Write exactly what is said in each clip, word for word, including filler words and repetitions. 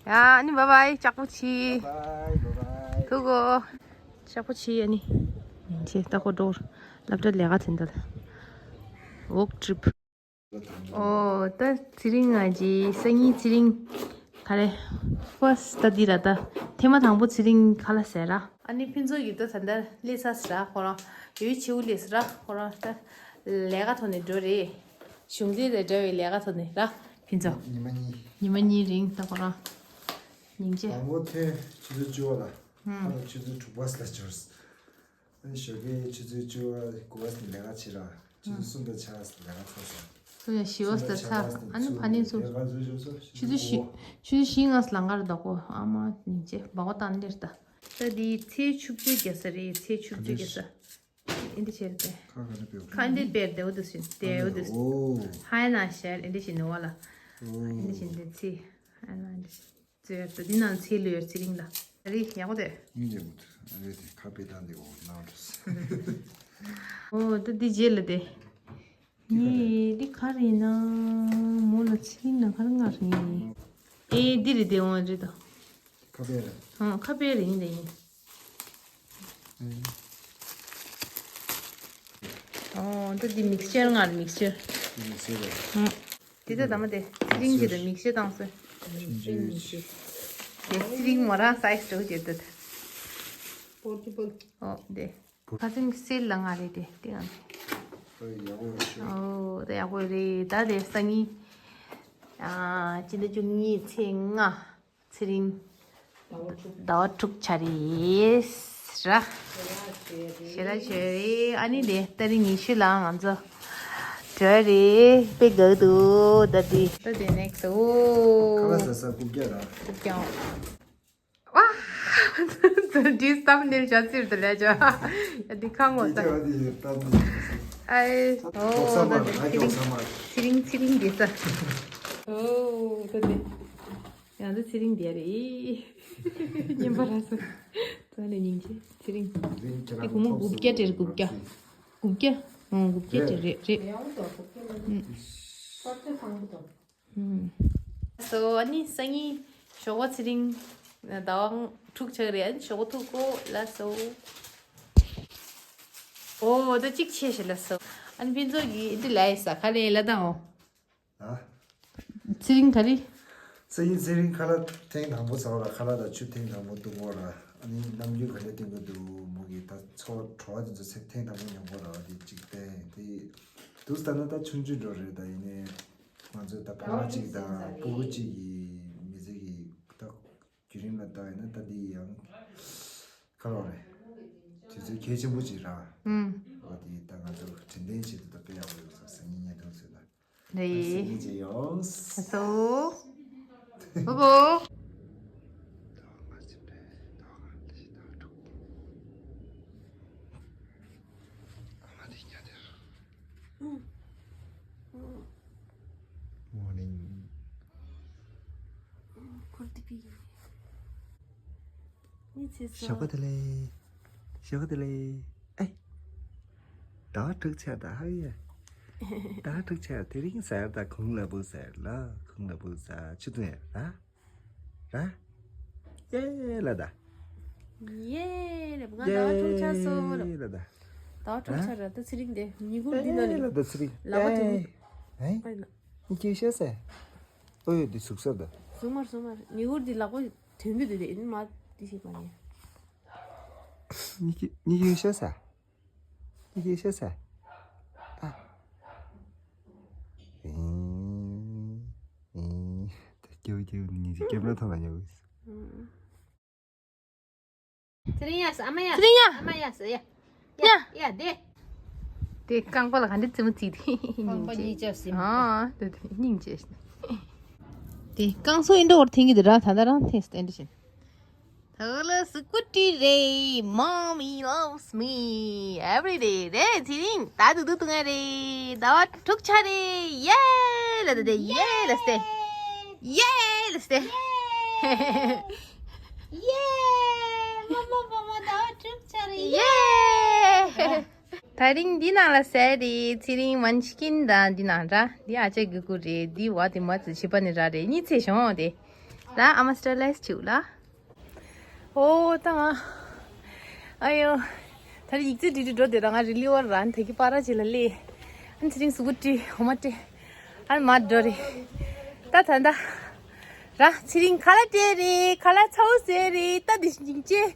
ཡ་ཨ་ནི་བཱའི་བཱའི། ལྕགས་པོ་ཆི། བཱའི་བཱའི། ཐུག་གོ། ལྕགས་པོ་ཆི། ཨ་ནི་ཉིན་ཆེ་ལྟ་གོ་འགྲོ། སློབ་གྲྭ་ལས་ཀ་དེ་འདྲ། ཝོག་ཊི་རིབ། ཨོ་ད་ཚེ་རིང་ང་ཅི་སང་ཉིན་ཚེ་རིང་ག་རེ། ཕར་སི་ཊི་ཌི་ར་ད། ཐེངས་མ་དང་པོ་ཚེ་རིང་ཁ་ལག་ཟས་ར། ཨ་ནི་ཕུན་ཚོགས་ཀྱིས་ད་ད་ལྟ་སླེབས་ཚར་ཟེར་ར། ཁོ་རང་ཡུལ་ཕྱི་པོ་སླེབས་ཟེར་ར། ཁོ་རང་ད་ལས་ཀ་ཐོག་ནས་འགྲོ་རེད། གཞུང་འཛིན་དང་འདྲ་བའི་ལས་ཀ་ཐོག་ནས་ར། ཕུན་ཚོགས། ཉི་མ་གཉིས། ཉི་མ་གཉིས་རིང་ད་ཁོ་རང་སྙིང་རྗེ། དང་པོ་ཐེངས་ཆུ་ཚོད་བཅུ་པ་ལ། ཧུམ། ཁ་ལག་ཆུ་ཚོད་དྲུག་པ་ལ་འབྱོར། ཨ་ནི་ཞོགས་ཀའི་ཆུ་ཚོད་བཅུ་པ་དགུ་པ་ནས་ལས་ཀ་བྱེད་ར། ཆུ་ཚོད་གསུམ་དང་ཕྱེད་ཀ་ལས་ཀ་ཚར་སོང་། ཆུ་ཚོད་བཞི་པ་ལས་ཀ་ཚར་སོང་། ཨ་ནི་ཕ་ནི་ཚུར། ཆུ་ཚོད་བཞི། ཆུ་ཚོད་བཞི་ངས་ལང་ཀར་བདག་གོ། ཨ་མ་སྙིང་རྗེ། སྦག་སྦག་བཏང་ལེར་ད། ད་འདི་ཚེས་བཅུ་གཅིག་རྒྱག་ས་རེད། ཚེས་བཅུ་གཅིག་རྒྱག་ས། ཨིན་དི་ཆེར་ཏེ། ཁ་ག་ནས་པེ། ཁ་ཨིན་དི་པེར་དེ་འོ་དུ་སུན་དེ་འོ་དུ། ཨོ། ཧའི་ན་ཤར་ཨིན་དི་ཤིན་ནི་བ་ལ། ཨོ། ཨིན་དི་ཤིན་དེ་ཚེ། ཧའི་ན་ཨིན་དི་ཤིན། ཙེ་ཏ་འདི་ནང་ཚེ་ལོས་ཚེ་རིང་ལ། ཨ་རི་ཡག་པོ་དེ། ཨིན་དི་མུ་ཨ་རི་དེ་ཁ་པེ་ཏང་དེ་འོ་ནང་དུ། ཨོ་ད་འདི་རྗེས་ལ་དེ། ངས་འདི་ག་རེ་ཡིན་ན། མོ་ལ་ཚིག་ན་ག་རེ་ང་རེད། ཨེ་འདི་རེད་དེ་འོང་རེད་དོ། ཁ་པེ་རེད། ཨང་ཁ་པེ་རེད་ཡིན་དེ་ཡིན། ཨོ་འདི་འདི་མིག་སི་ཅར་ང་རེད་མིག་སི་ཅར། མིག་སི་ཅར་རེད། ཨང་འདི་ད་ད་མ་དེ་ཚེ་རིང་གི་དེ་མིག་སི་ཅར་བཏང་སོང་། ཆུང་ཆུང་མིག་སི་ཅར། དེ་ཚེ་རིང་མོ་རང་སའི་ཛི་འགྲོ་རྒྱུ་དེ། ཨོ་དེ། ཁ་སང་གི་སེལ་ལ་ང་རེད་དེ་དེ་ཡང་། ཨོ་ཡག་པོ་རེད་ཤག་ཨོ་དེ་ཡག་པོ་རེད། ད་དེ་སང་ཉིན། ཨ་སྤྱི་ཟླ་བཅུ་གཉིས་ཚེས་ལྔ། ཚེ་རིང་། ཟླ་བ་དྲུག་ཆ་རེད་ར། ཞེ་དྲག་བྱས་རེད། ཨ་ནི་དེ་ཏ་རིག་ཉི་ཤུ་ལ་ང་ཚོ་འགྲོ་རེད། དཔེ་དགའ་འདུག་ད་དེ་ད་དེ་ནེག་སི་ཨོ། ཁ་ལག་ཟ་ས་རྐུབ་བཀྱག་ར། རྐུབ་བཀྱག་ཨ། འདི་སྟབས་ནས་བྱ་ཚིར་དུ་ལས་བྱ། ཡ་འདི་ཁ་ངོ་ད། འདི་སྟབས་ནས་བྱ་ཚིར། ཨའི། ཨོ་ད་འདི་ཚེ་རིང་ཚེ་རིང་ཚེ་རིང་འདི་ས། ཨོ་ད་འདི། ཡང་འདི་ཚེ་རིང་འདི་རེད། སྙན་པ་ར་སོ། ད་ནས་སྙིང་རྗེ་ཚེ་རིང་། འདི་གུང་མོ་རྐུབ་བཀྱག་དེ་རེད་རྐུབ་བཀྱག་རྐུབ་བཀྱག་ཨོ་རྐུབ་བཀྱག་དེ་རེད་རེད། ཨུམ། སོ་ཨ་ནི་སང་ཉིན་ཞོགས་པ་ཚེ་རིང་ཟླ་བ་དྲུག་ཆགས་རེད། ཨ་ནི་ཞོགས་པ་ཐུག་གོ་ལ་སོ། ཨོ་ད་གཅིག་ཆེ་ཞེ་ལ་སོ། ཨ་ནི་ཕུན་ཚོགས་ཀྱིས་འདི་ལ་ཡི་ས་ཁ་ལེ་ལ་དང་ཨོ། ཨ། ཚེ་རིང་ག་རེ། སང་ཉིན་ཚེ་རིང་ཁ་ལག་ཐེངས་དང་པོ་ཟ་བ་ལ་ཁ་ལག་དང་ཆུ་ཐེངས་དང་པོ་བཏུང་གོ་ལ། ཨ་ནི་ནམ་རྒྱུན་ག་ལེ་བཏུང་གི་འདུག་མོ་གིས་ད་ཚོ་བྲོ་བ་དེ་ཚོ་ཚེ་ཐེངས་དང་པོ་མྱོང་གོ་ལ་དེ་གཅིག་བསྟན་དེ། དུས་ལྟར་ན་ད་ཆུང་ཆུང་འགྲོ་རེད། ད་ཡིན་ནའི་ང་ཚོ་ད་ཕ་མ་གཅིག་དང་སྤུ་གུ་གཅིག་གི་མི་ཚེ་གི་ད་བརྒྱུད་རིམ་ལ་བལྟ་ཡིན་ན་ད་འདི་ཡང་ཁ་ལོ་རེད། དུས་ཚོད་གལ་ཆེན་པོ་ཅིག་ར། ཨུམ། འོ་དེ་ད་ང་ཚོ་དྲན་རྟེན་ཆེད་དུ་ད་དཔེ་ཡག་པོ་ཡོད་ས་སང་ཉིན་ཉལ་ཐུང་ཚོད་ལ། རེད། སང་ཉིན་ཅི་ཡོང་། ཨ་སོ། བུ་བུ། Morning. ཞོགས་པ་བདེ་ལེགས། ཞོགས་པ་བདེ་ལེགས། ཨེ། ཟླ་བ་དྲུག་ཆགས་ད་ཧ་ཡ། ཟླ་བ་དྲུག་ཆགས་དེ་རིང་ཟེར་ད་གུང་ལ་བུ་ཟེར་ལ་གུང་ལ་བུ་ཟེར་ཆུ་དུང་ཡ་ད། ར། ཡེ་ལ་ད། ཡེ་ལ་ང་ཟླ་བ་དྲུག་ཆགས་སོ་ར། ཡེ་ལ་ད། ཟླ་བ་དྲུག་ཆགས་ར་ད་ཚེ་རིང་དེ་ཉི་གུར་འདི་ན་ལེ། ལ་ད་ཚེ་རིང་། ལ་བ་དེ་ནི། ཨེ། ཨེ། ཨེ་ན། ཉི་ཁྱེར་ཤ་ཟེར། ཨོ་ཡོ་འདི་ཟུག་ས་ད། ཟུག་མར་ཟུག་མར་ཉི་གུར་འདི་ལག་པ་དོན་གི་འདུག་དེ་ཨིན་མ་འདི་ཞིག་མ་ཡིན། ཉི་ཁྱེར་ཉི་ཁྱེར་ཤ་ཟེར། ཉི་ཁྱེར་ཤ་ཟེར། ཨ། ཨེ། ཨེ། ད་སྐྱེ་བོ་སྐྱེ་བོ་ཉི་ཁྱེར་སྐྱེ་བོ་ཐོག་ལ་ཉོ་གི། ཚེ་རིང་ཡ་ས་ཨ་མ་ཡ། ཚེ་རིང་ཡ། ཨ་མ་ཡ་ས་ཡ། ཡ། ཡ་དེ། དེ་རྐང་པ་ལ་ག་འདྲ་རྩེད་མོ་རྩེ་དེ་སྙིང་རྐང་པ་རྗེ། གཉིས་ཆགས་ཟིན། ཨ་དེ་དེ་སྙིང་རྗེ། དེ་རྐང་སོ་ཨིན་འདྲ་བོར་འཐེན་གི་འདུག་ར། ད་ད་རང་འཐེན་སྟེ་འདྲ་བཞིན། ད་ལ་སི་ཀུ་ཊི་རེད། Mommy loves me every day རེད། ཚེ་རིང་ད་དུ་དུ་དུ་ང་རེད། ཟླ་བ་དྲུག་ཆ་རེད། ཡེ་ལ་ད་དེ་ཡེ་ལ་སྟེ། ཡེ་ལ་སྟེ། ཡེ། མ་མ་མ་མ་ཟླ་བ་དྲུག་ཆ་རེད། ཡེ། ད་རིང་འདི་ནང་ལ་ཟས་རེད། ཚེ་རིང་མན་ཆི་ཀིན་དང་འདི་ནང་ར། འདི་ཨ་ཅག་གི་གུ་རེད། འདི་བ་དེ་མ་ཚི་ཕྱི་པ་ནི་ར་རེད། གཉིས་ཚེ་བྱུང་དེ། ད་ཨ་མ་སི་ཊེ་རི་ལའི་སི་བྱེད་ལ། ཨོ་ད་ང་། ཨ་ཡོ། ད་རེས་ཡིག་ཚད་འབྲི་འབྲི་འགྲོ་དེ་ར་ང་རི་ལི་ཝར་ར་ད་གི་པ་ར་ཅི་ལ་ལེ། ཨན་ཚེ་རིང་གཟུགས་པོ་བཀྲུས་འོ་མ་སྤྲད། ཨན་མ་འགྲོ་རེད། ད་ད་ད། ར་ཚེ་རིང་ཁ་ལག་སྤྲད་རེད། ཁ་ལག་ཚ་བོ་ཟས་རེད། ད་འདི་སྙིང་རྗེ།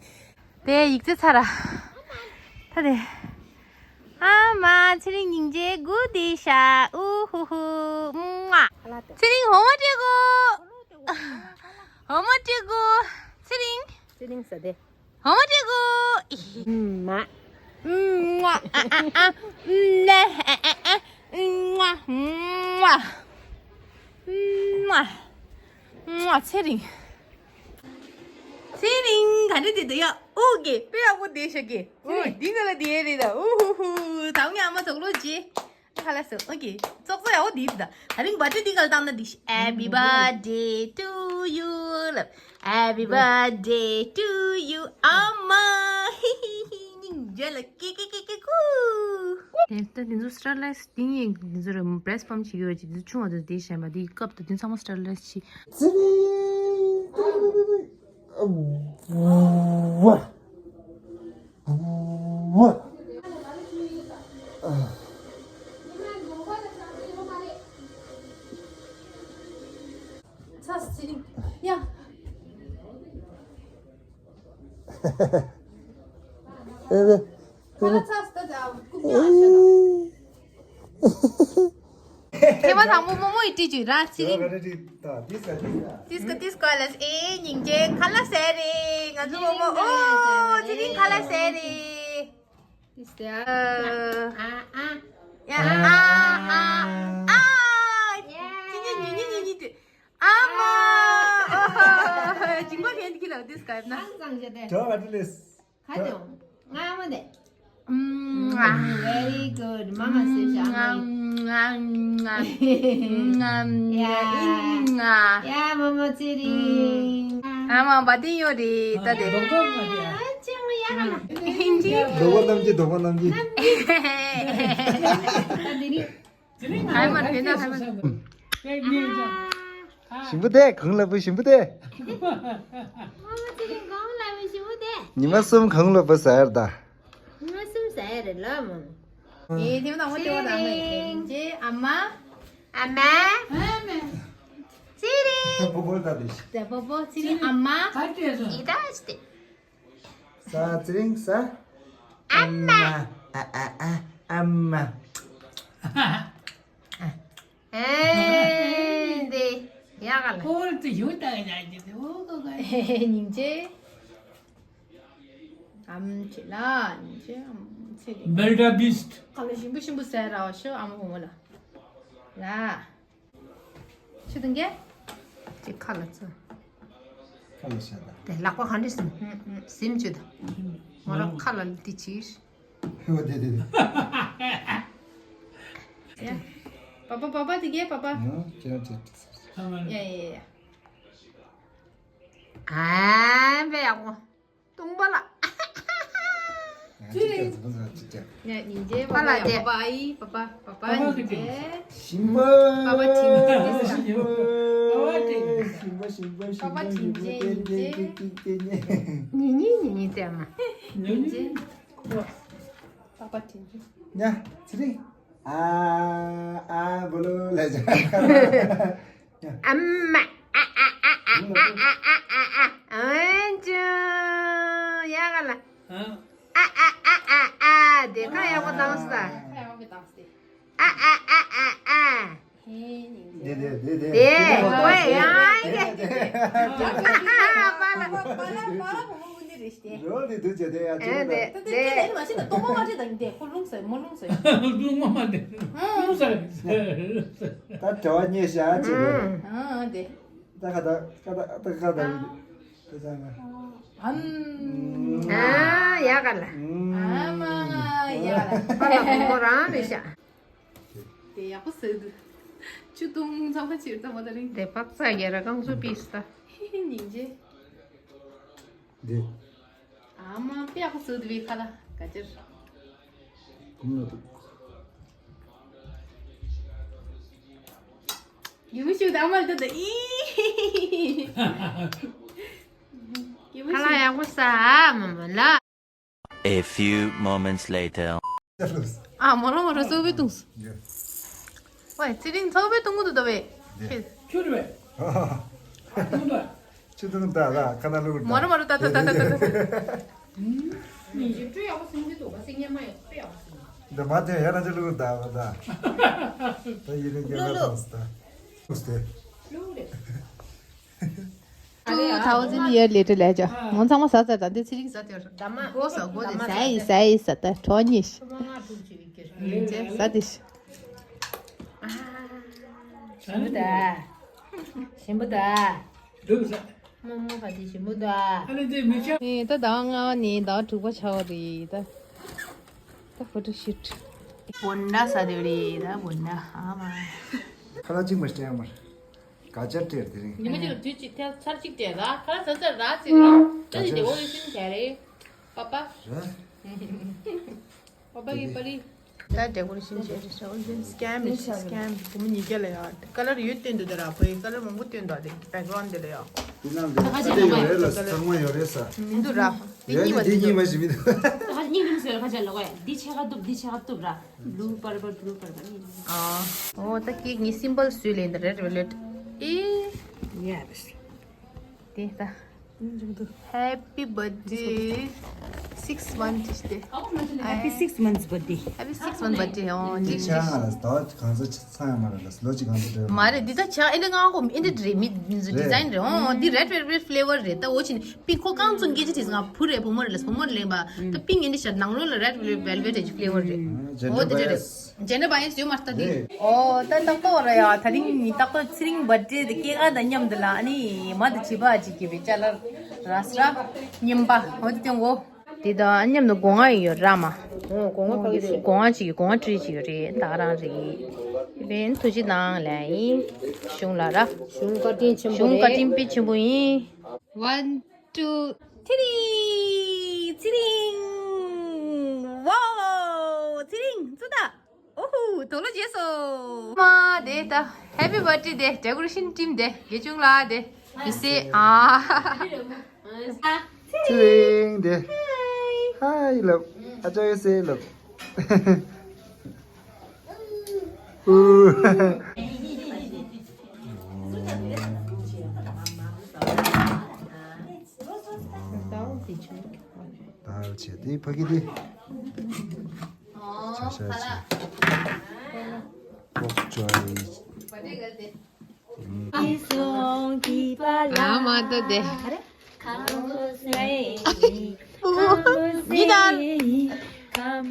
དེ་ཡིག་ཚད་ཚར་ར། ད་དེ། ཨ་མ་ཚེ་རིང་སྙིང་རྗེ་དགུ་དེ་ཤ་ཨུ་ཧུ་ཧུ། མ། ཚེ་རིང་འོ་མ་སྤྲད་གོ། འོ་མ་སྤྲད་གོ། ཚེ་རིང་། ཚེ་རིང་ཟ་དེ། འོ་མ་སྤྲད་གོ། མ། མ། ཨ་ཨ་ཨ། ནེ། ཨ་ཨ་ཨ། མ། མ། མ། ཚེ་རིང་། ཚེ་རིང་ག་འདྲ་དེ་འདུག་ཡ། ཨོ་གེ་དཔེ་ཡག་པོ་བསྡད་ཤག་གེ། ཚེ་རིང་འདི་ག་ལ་བསྡད་རེད་ད། ཨུ་ཧུ་ཧུ། ད་ངའི་ཨ་མ་ཚོགས་ལོ་རྗེ། ཁ་ལག་ཟོས། ཨོ་གེ་ཙོག་ཙོག་ཡག་པོ་འདི་རེད་ད། ད་རིང་བར་ཐི་ཌེ་འདི་ག་ལ་བཏང་ན་འགྲིག་ཤག Happy birthday to you love. Happy birthday to you ཨ་མ། ཧི་ཧི་ཧི། སྙིང་རྗེ་ལ་ཀི་ཀི་ཀི་ཀི་ཀུ། དེ་ལྟ་འདི་ཚོ་སི་ཊེ་རི་ལའི་སི་འདི་ངས་འདི་ཚོ་ར་བྷི་རེ་སི་པམ་བྱེད་ཀྱི་ཡོད་ཅིག་འདི་ཆུང་བ་དེ་དེ་གཞན་པ་འདི་ཀབ་དང་འདི་ཚང་མ་སི་ཊེ་རི་ལའི་སི་བྱེད། ཙི་རི། ཝ། ཝ། ཚ་ཙི་རིང་ཡ། ཨེ་ཝེ། ཁ་ལག་ཚ་སྟ་ད་ཀུ་ཀྱང་ཨ་ཤ་ད། ཐེངས་མ་དང་པོ་རྨོ་མོ་ཡིས་སྤྲད་བཅུག་ར་ཚེ་རིང་། ཏིས་ཀ་ཏིས་ཀ། ཏིས་ཀ་ཏིས་ཀ་ལ་ཨེ་སྙིང་རྗེ། ཁ་ལག་ཟས་རེད། ང་ཚོ་རྨོ་མོ། ཨོ་ཚེ་རིང་ཁ་ལག་ཟས་རེད། ཏིས་ཀ་ཨ་ཨ། ཡ་ཨ་ཨ་ཨ། ཅི་ཉི་ཉི་ཉི་ཉི་ཉི་ཏི། ཨ་མ། ཨོ་ཧོ། སྦྱིན་པ་ཁྱེད་ཀྱིས་ལ་ཏིས་ཀ་ན། ཨང་ཙང་བྱས་ཏེ། ཇོ་ག་ཏི་ལེས། ཁ་ཏོང་། ང་མ་དེ། Very good. མ་མ་སེ་ཤ་ང་ཡི། ཡ། ཡ་མ་མ་ཚེ་རིང་། ཨ་མ་བ་དེ་ཡོད་རེད་ད་དེ། ཨ་ཅང་ཡ་ང་། ཧིན་ཇི། རྡོག་པ་རྣམས་ཀྱི་རྡོག་པ་རྣམས་ཀྱི། ད་དེ་རིང་། ཧའི་མ་རེད་ན་ཧའི་མ། ཞིམ་པོ་དེ་གང་ལ་བུ་ཞིམ་པོ་དེ། ཉི་མ་གསུམ་གང་ལ་བུ་ཟ་ཡར་ད། ཉི་མ་གསུམ་ཟ་ཡར་རེད་ལ་མ། ཨེ་དེ་མ་དང་བ་དེ་བ་དང་ནི་ཅེ་ཨ་མ། ཨ་མ། ཨ་མ། ཚེ་རིང་། པོ་པོ་ད་དེ། དེ་པོ་པོ་ཚེ་རིང་ཨ་མ། ད་དེ་རེད། ཡི་ད་ཅི་དེ། ས་ཚེ་རིང་ས། ཨ་མ། ཨ་ཨ་ཨ། ཨ་མ། ཨེ་འདི་ཡག་ག་ལ། ཁོ་བོ་དེ་ཞུ་དང་ཡ་གི་དེ་འོ་གོ་ག། སྙིང་རྗེ། ཨམ་ཆི་ལ་སྙིང་རྗེ་ཨམ་ཚེ་རིང་། Belda beast. ཁ་ལ་ཞིམ་པོ་ཞིམ་པོ་ཟས་ར་བ་ཤོ་ཨ་མ་བུ་མོ་ལ། ལ། ཆུ་དང་གས། ཅིག་ཁ་ལ་ཚ། ཁ་ལ་ཤ་ད། དེ་ལག་པ་ག་འདྲ་ཟིན། ཟིན་ཆུ་ད། མོ་རང་ཁ་ལ་ལི་ཏི་ཆིར། ཧོ་དེ་དེ་དེ། ཡ། པ་པ་པ་པ་དེ་གས་པ་པ། ཡང་ཁྱེད་རང་ཅིག་ཡ་ཡ་ཡ། ཨ་བེ་ཡག་པོ། ཏུང་པ་ལ། ཅི་རེད། ཅི་རེད། ཡ་ཉིན་རྗེ་པ་པ་ལ་ཡ་དེ། པ་པ་ཨི་པ་པ་པ་པ་ཉིན་རྗེ། ཞིམ་པ། པ་པ་ཐིན་ཐིན། ཞིམ་པ་ཞིམ་པ་ཞིམ་པ་ཞིམ་པ་པ་པ་ཐིན་ཐིན་ཉིན་རྗེ། ཉི་ཉི་ཉི་ཉི་ཙེ་མ། ཉིན་རྗེ། པ་པ་ཐིན་ཐིན། ཉ་ཚི་རི། ཨ་ཨ་བུ་ལུ་ལ་ཇ། ཨ་མ། ཨ་ཨ་ཨ་ཨ། ཨ་ཅུ། ཡ་ག་ལ། ཨ་ཨ་ཨ་ཨ་ཨ། དེ་ཁ་ཡག་པོ་བཏང་སྟ། ཨ་ཨ་ཨ་ཨ་ཨ། དེ་དེ་དེ་དེ། དེ་ཁོ་ཡང་དེ། པ་ལ་པ་ལ་པ་ལ་བུ་མོ་ཀུན་དེ་རེད་ཤག་དེ། རོལ་དེ་དུ་ཅེ་དེ་ཡ་ཅེ་དེ། དེ་དེ་ལས་མ་ཤེས་ན་གཏོང་མ་མ་བྱེད་དང་དེ་ཁོ་རླུང་ཟ་མོ་རླུང་ཟ། རླུང་མ་མ་དེ་རླུང་ཟ། ད་གྲྭ་བ་རྙེད་ཤག་ཅེ་དེ། ཨ་དེ། ད་ཁ་ད་ཁ་ད་ད་ཁ་ད། ཨམ། ཨ་ཡ་ག་ལ། ཨ་མ་ཡ་ག་ལ། པ་ལ་བུ་མོ་རང་རེད་ཤག་དེ་ཡག་པོ་ཟེར་འདུག་ཆུ་བཏུང་ཚང་མ་ཕྱིར་ཚང་མ་ད་རིང་། དེ་པག་ཚ་རྒྱ་ར་རྐང་ཚོ་པིས་ད། སྙིང་རྗེ། འདི། ཨ་མ་དཔེ་ཡག་པོ་ཟེར་འདུག་བའི་ཁ་ལ་ག་ཅིར། ཀུམ་ལ་འདུག་ཡུམ་ཤུགས་དང་མ་ལྟོས་དང་ཨི། ཡུམ་ཁ་ལག་ཤུགས་ཡག་པོ་ཟ་མ་མ་ལ། A few moments later. ཨ་མོ་རོ་མོ་རོ་ཚོགས་པའི་དུང་སུ། ཡ། ཝེ་ཚེ་རིང་ཚོགས་པའི་དུང་གུ་དུ་དོ་བེ། ཡ། ཁྱེད། ཁྱོད་རེད་བེ། ཨ་ཧ། ཁྱོད་དུང་ད་ད་ཁ་ན་ལུག་ད། མོ་རོ་མོ་རོ་ད་ད་ད་ད་ད་ད། ཉིན་ཞིག་སྤྲོད་ཡག་པོ་སེང་གེ་འདུག་ག་སེང་གེ་མ་ཡག་སྤྲོད་ཡག་པོ་སེང་གེ། འདི་མ་དེ་ཡ་ན་ཅི་ལུག་ད་བ་ད། ད་ཡིན་ནི་རྒྱལ་ལ་ཐོངས་ད། ལུག་སྟེ། ལུག་རེད། Two thousand year later ལས་ཅོ། ངོ་ཚང་མ་ཟ་ཟ་ད་འདི་ཚེ་རིང་ཟ་དེར། ད་མ། གོ་ས་གོ་དེ་ཟ་ཡི་ཟ་ཡི་ཟ་ད་གྲོ་ཉིས། ཁོ་མ་ང་ཐུག་ཅི་བི་ཀེར། ཟ་དེ། ཞིམ་པོ་ད། ཞིམ་པོ་ད། འདུག་ཟ། མོ་མོ་ག་དེ་ཞིམ་པོ་ད། ཨ་ནི་དེ་མི་ཆ། ཨེ་ད་ཟླ་བ་ལྔ་པ་ནས་ཟླ་བ་དྲུག་པ་ཆགས་པ་རེད་ད། ད་ཕོ་ཊོ་ཤུཊ། བོན་ན་ས་དེ་རེད་ད་བོན་ན་ཨ་མ། ཁ་ལག་གཅིག་མ་སྤྲད་མར། ག་ཅར་སྤྲད་དེ་རིང་། ཉི་མ་གཅིག་ལ་དུས་གཅིག་ཐེངས་ཚར་གཅིག་སྤྲད་ར་ཁ་ལག་ཚར་ཚར་ར་ཟེར་ར། ད་ཅི་དེ་འོ་ཡོད་སེམས་བྱས་རེད། པ་པ། ར། པ་པ་གི་པ་རི། ད་ཌེ་ཀོ་རེ་ཤན་བྱས་རེད་ཤག་འོ་དེ་སི་ཀེམ་རེད་ཤག་སི་ཀེམ། བུ་མོ་གཉིས་ཀ་ལ་ཡ་ཀ་ལར་ཡོད་སྟོན་འདུག་ད་ར་ཁོ་ཡི་ཀ་ལར་མང་པོ་སྟོན་འདུག་དེ་བེག་གྷ་རའུན་དེ་ལ་ཡ། དེ་ནང་དེ་ད་ད་དེ་ཡོད་རེད་ལ་ཚང་མ་ཡོད་རེད་ས། མི་འདུག་ར། དེ་ཡོད་གཉིས་པ་ནི་དེ་དེ་གཉིས་མ་ཞིག་མི་འདུག་ད་ཁ་ཅིག་གཉིས་མི་འདུག་ཟེར་ཁ་ཅིག་ལ་གོ་ཡ་འདི་ཕྱེད་ཀ་གཏུབ་འདི་ཕྱེད་ཀ་གཏུབ་ར། བླུ་པར་པལ་བླུ་པར་པལ་ཨ། འོ་ད་ཀེག་གཉིས་སིམ་པལ་བཟོས་ལེན་ད་རེཌ་ཝེལ་ཝེཊ། ཨེ། ཡེ་སི། དེ་ད། Happy birthday six months སྟེ། Happy six months birthday. Happy six months birthday ཨོ། འདི་ཆ་ང་ལ་ཟླ་བ་གང་ཚོད་ཚང་ཡང་མ་རེད་ལ་ལོ་གཅིག་གང་ཚོད་འགྲོ་མ་རེད། འདི་ད་ཆ་ཨེ་འདི་ང་ཧོམ་ཨེ་འདི་རེད་མི་འདི་ཚོ་ཌི་ཛའིན་རེད་ཨོ། འདི་red velvet flavor རེད་ད། འོ་ཕྱིན་པིང་ཁོ་གང་ཚོད་སྐད་ཆ་དྲིས་ང་བུ་རེད་བུ་མོ་རེད་ལ་བུ་མོ་རེད་ལེན་པ་ད། པིང་ཨེ་འདི་ཤར་ནང་ལོགས་ལ་red velvet flavor རེད། འོ་འདི་འདྲ་རེད། ཇེན་ཌར་བ་ཡེ་སི་ཡོད་མ་རེད་ད་དེ། ཨོ་ད་ཏག་ཏག་ར་ཡ་ད་རིང་ནི་ཏག་ཏག་ཚེ་རིང་བར་ཌེ་དེ་སྐྱེས་སྐར་དང་མཉམ་དུ་ལ་ཨ་ནི་མ་དེ་བྱིས་པ་ཅིག་གི་བེ་ཅ་ལར་ར་སི་ར་རྔན་པ་ཨོ་དེ་སྟོན་གོ། དེ་དང་ཨ་མཉམ་དུ་སྒོ་ང་ཡི་ཡོད་ར་མ། ཨོ་སྒོ་ང་ཕ་གི་རེད། སྒོ་ང་ཅིག་གི་སྒོ་ང་ཊི་རི་ཅིག་ཡོད་རེད་ད་ག་རང་རེད། དེ་བན་ཐུགས་རྗེ་གནང་ལ་ཡིན། གཞུང་ལ་ར། གཞུང་བཀའ་དྲིན་ཆེན་པོ་གཞུང་བཀའ་རེད། དྲིན་དཔེ་ཆེན་པོ་ཡིན། One two ཚེ་རིང་། ཚེ་རིང་། ཝའོ། ཚེ་རིང་། ཚུ་ད། ཨོ་ཧུ། དོ་ལོ་རྗེས་སོ། མ་དེ་ད། Happy birthday དེ། ཌེ་ཀོ་རེ་ཤན་ཊིམ་དེ། དགེ་ཆུང་ལགས་དེ། མི་སེ། ཨ། ཚེ་རིང་དེ། ཧའི་ལབ། ཨ་ཅག་ཡོད་སེ་ལབ། ཨུ། ད་བྱས་དེ་ཕ་གི་དེ། ཆ་ཤ་ཆེ། ལྐོག་ཅོ་ཡི། ཨ་མ་ད་དེ། ཉི་ད།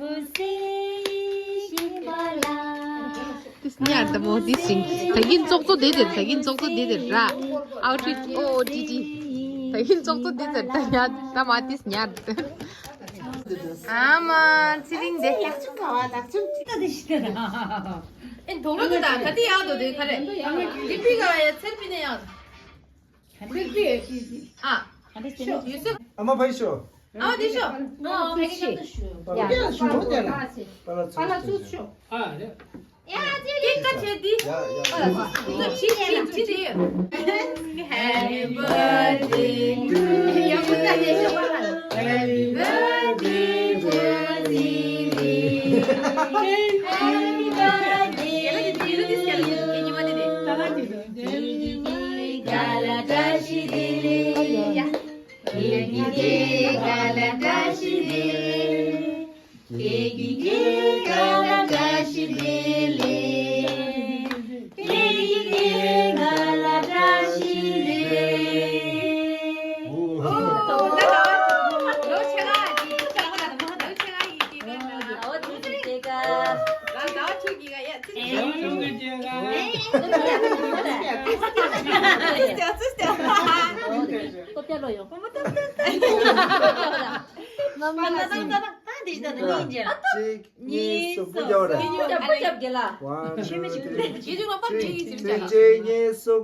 དེ་སྙར་ད་མོ་དེ་སིང་། ད་གིན་ཙོག་ཙོ་དེ་དེར། ད་གིན་ཙོག་ཙོ་དེ་དེར་ར། ཨའུ་ཊི་ཕིཊ་ཨོ་ཏི་ཏི། ད་གིན་ཙོག་ཙོ་དེ་དེར་ད་ཡ་ད་མ་དེ་སྙར་ད། ཨ་མ་ཚེ་རིང་དེ། ཨེ་དོ་ལོ་དེ་ད་ད་དེ་ཡག་དོ་དེ་ག་རེ། དེ་པི་ག་ཡ་ཚེར་པི་ནས་ཡག་དོ། ཨ། ཨ་མ་ཕ་ཡི་ཤོ། ཨ་དེ་ཤོ། ཨ་ཕ་ཡི་ཤོ། ཡ་ཤོ་དེ་ལ། པ་ལ་ཚུ་ཤོ། ཨ་རེ། ཡ་ཅི་ཀེག་ཀ་ཆེ་དི། ཡ་ཡ། ཅི་ཅི་ཅི་ཅི། Happy birthday to you. Happy birthday to you. Happy birthday. གཅིག་གཉིས་གསུམ། པུ་རྒྱག་རེད། པུ་རྒྱག་རྒྱ་ལ། One, two, three. གཅིག་གཉིས་གསུམ།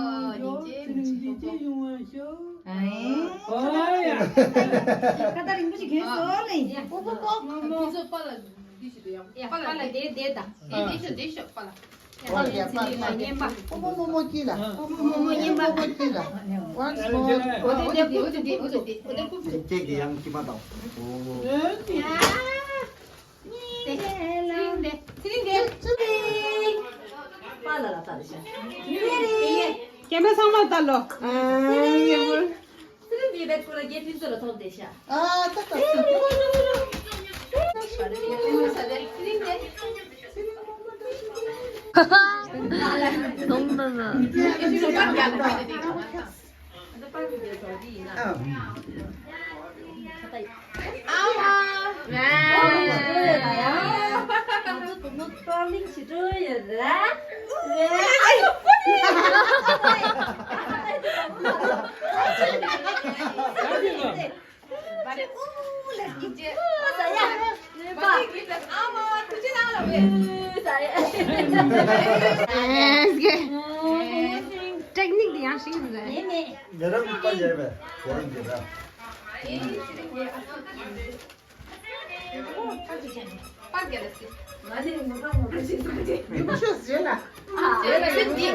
ཨོ་ཡ། ཁ་ཏ་རིང་པོ་ཞིག་གྱོན་སོང་ལེ། ཨོ་པོ་པོ། ཁྱེད་ཚོ་པཱ་ལགས་འདི་ཞིག་ཏུ་ཡང་། ཡ། པཱ་ལགས་དེ་དེ་དང་། དེ་དེ་ཤོག་དེ་ཤོག་པཱ་ལགས། པཱ་ལགས་པཱ་ལགས། པོ་པོ་མོ་མོ་སྐྱིད་ལ། པོ་པོ་མོ་མོ་སྐྱིད་ལ། པོ་པོ་མོ་མོ་སྐྱིད་ལ། Once more། འོ་དེ་དེ་འོ་དེ་དེ་འོ་དེ་དེ་འོ་དེ་ཁུག་ཅིག་ཅིག་གི་ཡང་སྐྱིད་པ་དང་། ཨོ། ཡ། ཚེ་རིང་དེ། ཚེ་རིང་དེ། པཱ་ལགས་ལ་ལྟ་རེ་ཤག་ཀེ་མ་ར་ཚང་མ་ལྟ་ལོ། ཨ། ཚེ་རིང་དེ་བེད་ཁོ་ལ་རྒྱལ་ཕྲན་ཚོ་ལ་ཐོབ་བསྡད་ཤག་ཨ་ཏག་ཏག་ཏག་གདོང་ལྟ་ས། ཊེག་ནིག་དེ་ཡང་ཤེས་ཀྱི་མི་འདུག་ངེད་རང་གི་པར་རྒྱག་པས་ཟེར་རིང་གི་ར།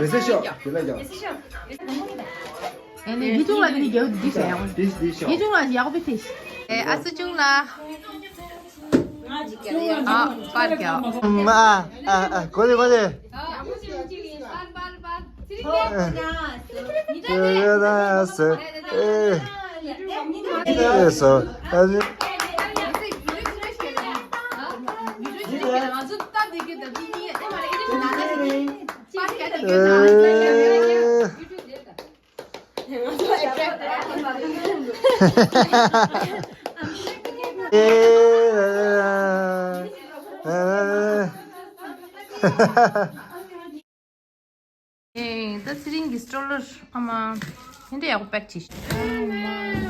རེ་ས་ཤོག་དེ་ལ་རྒྱག་ཨེ་ནས་ཡིད་ཆུང་ལ་དེ་ནི་རྒྱག་འདི་བྱས་ཡག་པོ། དེ་དེ་ཤོག་ཡིད་ཆུང་ལ་ཡག་པོ་དེ། ཨེ་ཨ་སུ་ཆུང་ལ། ཨ་པར་རྒྱག་ཨ་ཨ་ཨ་གོ་ལེ་གོ་ལེ། ཨེ། ད་ཚེ་རིང་གི་སི་ཊོ་ལར་ཨ་མ། ཧེ་འདྲ་ཡག་པོ་པེག་བྱས་ཤག་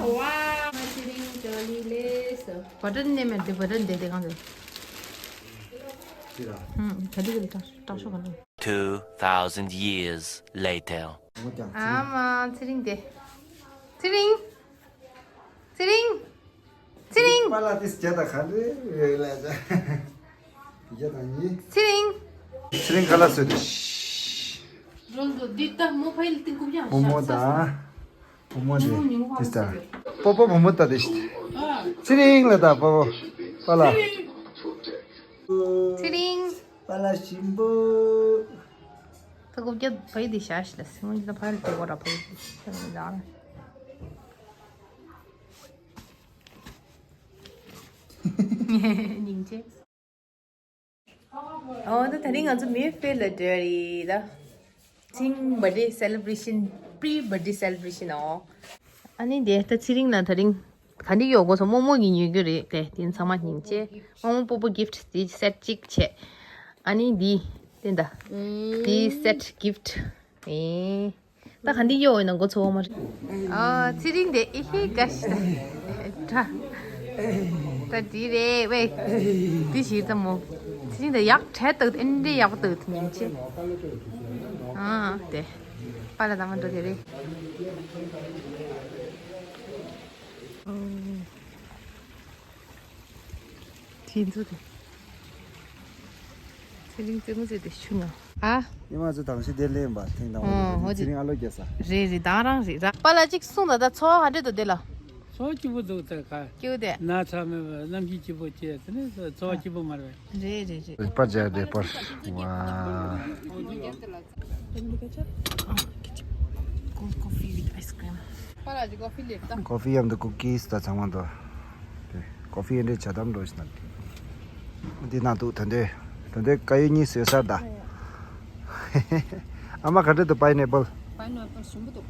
ཝའོ། ཚེ་རིང་ཇོ་ལི་ལེ་སོ། བ་ཊན་ནས་མེད་དེ་བ་ཊན་དེ་དེ་གང་དེ། ཅི་ར། ཧུམ། ག་དེ་གི་ལ་སྟག་སྟག་ཤོག་ག་ལ། Two thousand years later། ཨ་མ་ཚེ་རིང་དེ། ཚེ་རིང་། ཚེ་རིང་། ཚེ་རིང་། པཱ་ལགས་དེ་བརྒྱ་དང་ག་འདྲ་རེད་ལབ་བྱ། བརྒྱ་དང་གཉིས། ཚེ་རིང་། ཚེ་རིང་ཁ་ལག་བཟོས་ཏེ། རོལ་དུ་འདི་ལྟར་མོ་ཕའི་ལ་ཏིང་ཀུ་ཡང་བུ་མོ་དང་། བུ་མོ་དེ་དེ་ལྟར། པོ་པོ་བུ་མོ་ལྟ་དེ། ཚེ་རིང་ལ་ལྟ་པོ་པོ། པཱ་ལགས། ཚེ་རིང་། པཱ་ལགས་ཞིམ་པོ། ད་ཀུ་བརྒྱ་ཕའི་དེ་བཞག་ཤི་ལ་སིང་ལ་ཕ་ལ་དེ་གོ་ར་ཕའི་དེ་ལ། སྙིང་རྗེ། ཨོ་ད་དེ་རིང་ང་ཚོ་མེ་ཕེར་ལ་འགྲོ་རེད་ད། ཚེ་རིང་བར་ཌེ་སེ་ལེ་བྷ་རེ་ཤན། པི་རི་བར་ཌེ་སེ་ལེ་བྷ་རེ་ཤན་ཨོ། ཨ་ནི་དེ་ད་ཚེ་རིང་ལ་དེ་རིང་ག་འདྲ་ཡོད་གོ་སོང་། རྨོ་མོ་གིས་ཉོས་རྒྱུ་རེད་དེ། དེ་ཚང་མ་སྙིང་རྗེ། རྨོ་མོ་པོ་པོ་གིཕ་ཊི་དེ་སེ་ཊི་གཅིག་བྱས། ཨ་ནི་འདི་དེ་འདྲ། དེ་སེ་ཊི་གིཕ་ཊི། ཨེ། ད་ག་འདི་གཡོག་ཡིན་ན་མགོ་ཚོ་བ་མ་རེད། ཨ་ཚེ་རིང་དེ་ཨེ་ཧེ་དགའ་ཤི་ད། ད་འདི་རེད་བས། འདི་ཞིག་ཙམ་མོ། ཚེ་རིང་དེ་ཡག་དྲན་འདུག་ཨེ་འདྲའི་ཡག་པོ་འདུག་ཉིན་གཅིག་ཨ་དེ། པཱ་ལགས་དང་མ་འགྲོ་གི་རེད། ཁྱེད་ཚོ་དེ། ཚེ་རིང་རྩེད་མོ་རྩེ་དེ་ཤུ་ན། ཨ། ཉི་མ་ཚོ་དང་ཤི་དེ་ལེན་པ་ཐེངས་དང་པོ། ཨོ་ཧོ་དེ། ཚེ་རིང་ཨ་ལོ་རྒྱས་ས། རེད་རེད་ད་རང་རེད་ར། པཱ་ལགས་གཅིག་གསུངས་ད། ད་འཚོ་བ་ག་འདྲ་འདུག་དེ་ལ། འཚོ་བ་སྐྱིད་པོ་འདུག་ད་ག་སྐྱིད་པོ་དེ། ན་ཚ་མེད་པ་རྣམ་ཤེས་སྐྱིད་པོ་སྐྱེས། དེ་ནས་འཚོ་བ་སྐྱིད་པོ་མ་རེད། རེད་རེད་རེད། རེད་པར་རྒྱག་རེད་པར། ཝ། Cold coffee with ice cream. ཀོ་ཧྥི་མཉམ་དུ་ཀུ་ཀིས་དང་ཚང་མ་འདུག་དེ་ཀོ་ཧྥི་ཨེ་འདྲའི་ཇ་དམ་འགྲོ་བཞིན་ན། འདི་ན་འདུག་ད་འདོད་ད་འདོད་དཀར་ཡོལ་གཉིས་བཟོས་ཚར་ད། ཨ་མ་ག་འདྲ་འདུག་པའི་ནེ་པལ། Pineapple ཞིམ་པོ་འདུག་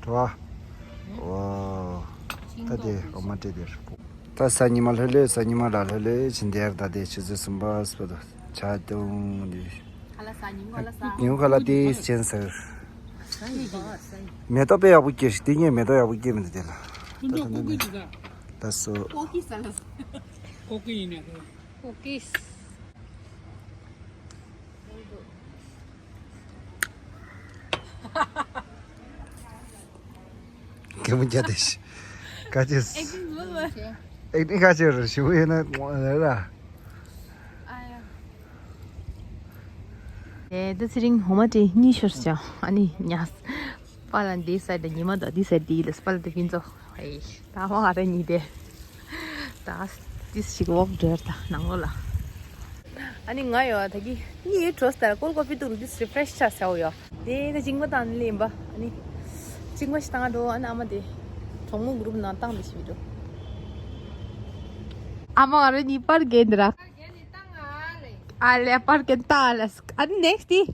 བྲོ་བ། ཨོ། ཤིང་ཏོག་ད་དེ་འོ་མ་སྤྲད་དེ་རེད། ད་གཟའ་ཉི་མ་ལྷོད་ལྷོད། གཟའ་ཉི་མ་ར་ལྷོད་ལྷོད་ཕྱིན་དེར་ད་དེ་ཆུ་ཚོད་གསུམ་པ་སྤ་དོ་ཆ་ཏུང་དེ། ཁ་ལག་ཟ། ཉིན་གུང་ཁ་ལག་ཟ། ཉིན་གུང་ཁ་ལག་དེ་ཅན་ཟེར། མེ་ཏོག་དཔེ་ཡག་པོ་སྐྱེས་ཤིག་དེ་ངས་མེ་ཏོག་ཡག་པོ་སྐྱེས་མི་འདུག་དེ་ལ། ད་ད་ད་ད་སོ། ཀོ་ཀི་ཟ་ལ། ཀོ་ཀི་ཡིན་ནས། ཀོ་ཀི། གད་མོ་རྒྱག་བསྡད་ཤག་ག་ཅི། ཨེག་ཊིང་ལོ་ལོ། ཨེག་ཊིང་ག་ཅི་རེད། ཞུ་ཡོད་ན་ར། ཨ་ཡ། ཨེ་ད་ཚེ་རིང་འོ་མ་དེ་གཉིས་ཤོར་ཅག་ཨ་ནི་ཉལ། པཱ་ལགས་འདི་སའིཌ་ཉི་མ་དང་འདི་སའིཌ་འདི་ལ་པཱ་ལགས་དེ་ཕན་ཚུན། ཨེ་ད་མ་ཨ་རེ་གཉིས་དེ། ད་ཏིས་ཞིག་ཝོག་འགྲོ་ཡ་ད་ནང་ལོགས་ལ། ཨ་ནི་ང་ཡོད་ད་གི་གཉིད་འགྲོ་སྟེ་ཀོལ་ཀོ་ཕི་འཐུང་དུས་རི་ཕི་རེ་ཤི་ཆགས་ཟེར་བ་ཡོད། དེ་ནས་གཅིན་པ་བཏང་ནས་ལེན་པ། ཨ་ནི་གཅིན་པ་ཞིག་བཏང་འགྲོ། ཨ་ནི་ཨ་མ་དེ་གྲོགས་མོ་གུ་རུབ་ནང་བཏང་དེ་ཞིག་འགྲོ། ཨ་མ་ང་རང་གཉིས་པར་རྒྱག་འདི་ར། ཨ་ལེ་པར་རྒྱག་ད་ལེ། ཨ་ནི་ནེག་སི་ཊི།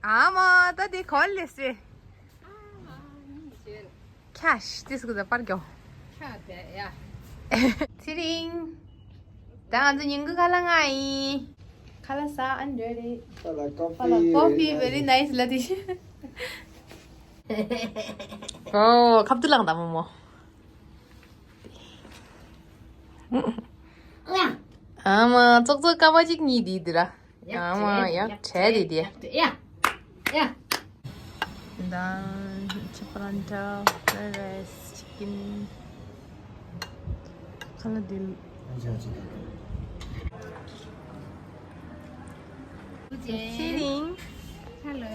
ཨ་མ་ད་དེ་གོ་ལེ་སེ། ཁྱ་ཤ་ཏིས་ཀུ་ཟ་པར་གྱོ། ཁྱ་དེ་ཡ། ཚེ་རིང་། ད་ང་ཚོ་ཉིན་གུང་ཁ་ལག་ང་ཡིན། ཁ་ལག་ཟ། ཨ་ནི་འགྲོ་རེད། ཁ་ལག་ཀོ་ཕི། ཀོ་ཕི་very nice ལ་དེ་ཤི། ཨོ་ཁབ་ཏུ་ལངས་ད་མོ་མོ། ཨ་མ་ཙོག་ཙོག་ཀ་བ་ཅིག་གཉིས་དེ་དེ་ར། ཨ་མ་ཡག་བྲལ་དེ་དེ། ཡ། ཡ། ད་ཆི་པ་རན་ཊ། fried rice chicken. ཁ་ལག་དེ། ཚེ་རིང་། ཧེ་ལོ།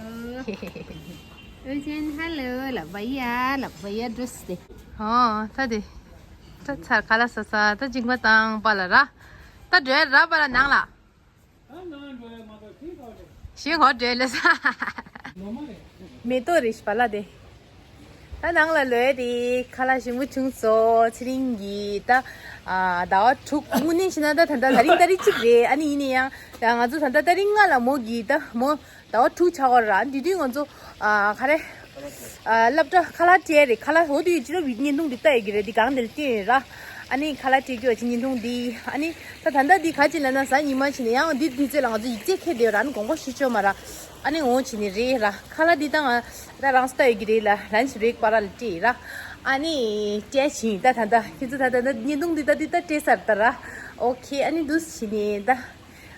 ཨུ་ཅན་ཧེ་ལོ། ལ་བ་ཡ་ལ་བ་ཡ་འགྲོ་སྟེ། ཨོ་ད་དེ། ད་ཚར་ཁ་ལག་ཟ་ཟ། ད་གཅིན་པ་བཏང་པ་ལ་ར། ད་འགྲོ་ཡ་ར་པ་ལ་ནང་ལ། ཞེས་ཧོ་འགྲོ་ལེ་ས། མེ་ཏོག་རེད་པ་ལ་དེ། ད་ནང་ལ་ལོས་དེ་ཁ་ལག་ཞིམ་པོ་བྱུང་སོང་། ཚེ་རིང་གིས་ད། ཨ་ཟླ་བ་དྲུག་དངོས་གནས་བྱས་ན་ད་ད་ལྟ་ད་རིང་ཏ་རིག་གཅིག་རེད། ཨ་ནི་ཡིན་ན་ཡང་ད་ང་ཚོ་ད་ལྟ་ཏ་རིག་ལྔ་ལ་མོ་གིས་ད་མོ། ཟླ་བ་དྲུག་ཆགས་པ་ར། འདི་དུས་ང་ཚོ་ཨ་ག་རེ། ཨ་སློབ་གྲྭ་ཁ་ལག་སྤྲད་རེད། ཁ་ལག་འོ་དུས་ཅི་རོ་བི་བརྙན་ཐུང་འདི་ལྟ་ཡི་གི་རེད། འདི་གང་འདིར་བསྟན་ཡོད་ར། ཨ་ནི་ཁ་ལག་སྤྲད་རྒྱུ་ཅི་བརྙན་ཐུང་འདི། ཨ་ནི་ད་ད་ལྟ་འདི་ག་ཅི་ལ་ན་གཟའ་ཉི་མ་ཕྱིན་ནས་ཡང་འདི་འདི་ཚེ་ལ་ང་ཚོ་ཡིག་ཚད་ཁེལ་བསྡད་ཡོད་ར། ཨ་ནི་དགོངས་པ་ཞུ་ཆོག་མ་ར། ཨ་ནི་འོ་ཕྱིན་ནས་རེད་ར། ཁ་ལག་འདི་ད་ང་ད་རང་ལྟ་ཡི་གི་རེད་ལ། ལན་ཅི་རེད་པ་ར་ལ་སྤྲད་ཡི་ར། ཨ་ནི་སྤྲད་ཕྱིན་ད་ད་ད་ཁྱེད་ཚོ་ད་ད་ད་བརྙན་ཐུང་འདི་ད་འདི་ད་སྤྲད་ཚར་ད་ར། ཨོ་ཁེ། ཨ་ནི་འདུག་ཕྱིན་ནས་ད།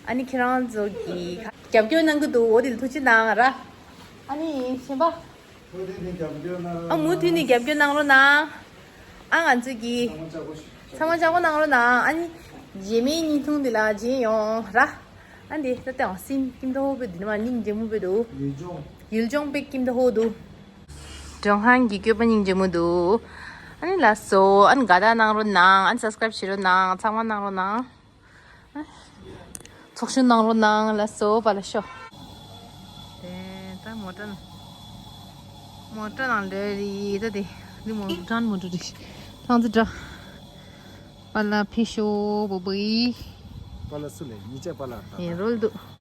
ཨ་ནི་ཁྱེད་རང་ཚོ་གི་རྒྱབ་སྐྱོར་གནང་གི་འདུག་འོ་དེ་ལ་ཐུགས་རྗེ་གནང་ར། ཨ་ནི་གཞན་པ། མུ་མཐུད་ནས་རྒྱབ་སྐྱོར་གནང་རོགས་གནང་། ཨ་མུ་མཐུད་ནས་རྒྱབ་སྐྱོར་གནང་རོགས་གནང་། ཨ་ང་ཚོ་གི་ཚང་མ་ལྕགས་པོ་གནང་རོགས་གནང་། ཨ་ནི་རྗེས་མའི་བརྙན་ཐུང་འདི་ལ་མཇལ་ཡོང་ར། ཨ་འདི་ད་ལྟ་ཡང་སིན་ཀིམ་ཏོ་ཧོ་པེ་འདི་ནི་མ་སྙིང་རྗེ་མོ་པེ་འདུག་ཡུལ་ལྗོངས། ཡུལ་ལྗོངས་པེ་ཀིམ་ཏོ་ཧོ་འདུག་ཀྲུང་ཧན་གྱི་སྐྱོད་པ་སྙིང་རྗེ་མོ་འདུག་ཨ་ནི་ལགས་སོ། ཨ་ནི་དགའ་རྟགས་གནང་རོགས་གནང་། ཨ་ནི་སབ་སི་ཀ་རེབ་བྱེད་རོགས་གནང་། ཚང་མ་གནང་རོགས་གནང་། ཚོགས་ཞུགས་གནང་རོགས་གནང་། ལགས་སོ་པ་ལ་ཤོག་དེ་ད་མོ་ཊ་ནང་། མོ་ཊ་ནང་འདྲ་རེད་ད་དེ། འདི་མོ་ཊ་མོ་ཊ་རེད། ཐང་ཙི་འདྲ། པ་ལ་ཕེབས་ཤོག་བུ་བུ་ཡི། པ་ལ་སུ་ལས་ཉིས་བརྒྱ་པ་ལ་ད་ཡིན་རོལ་འདུག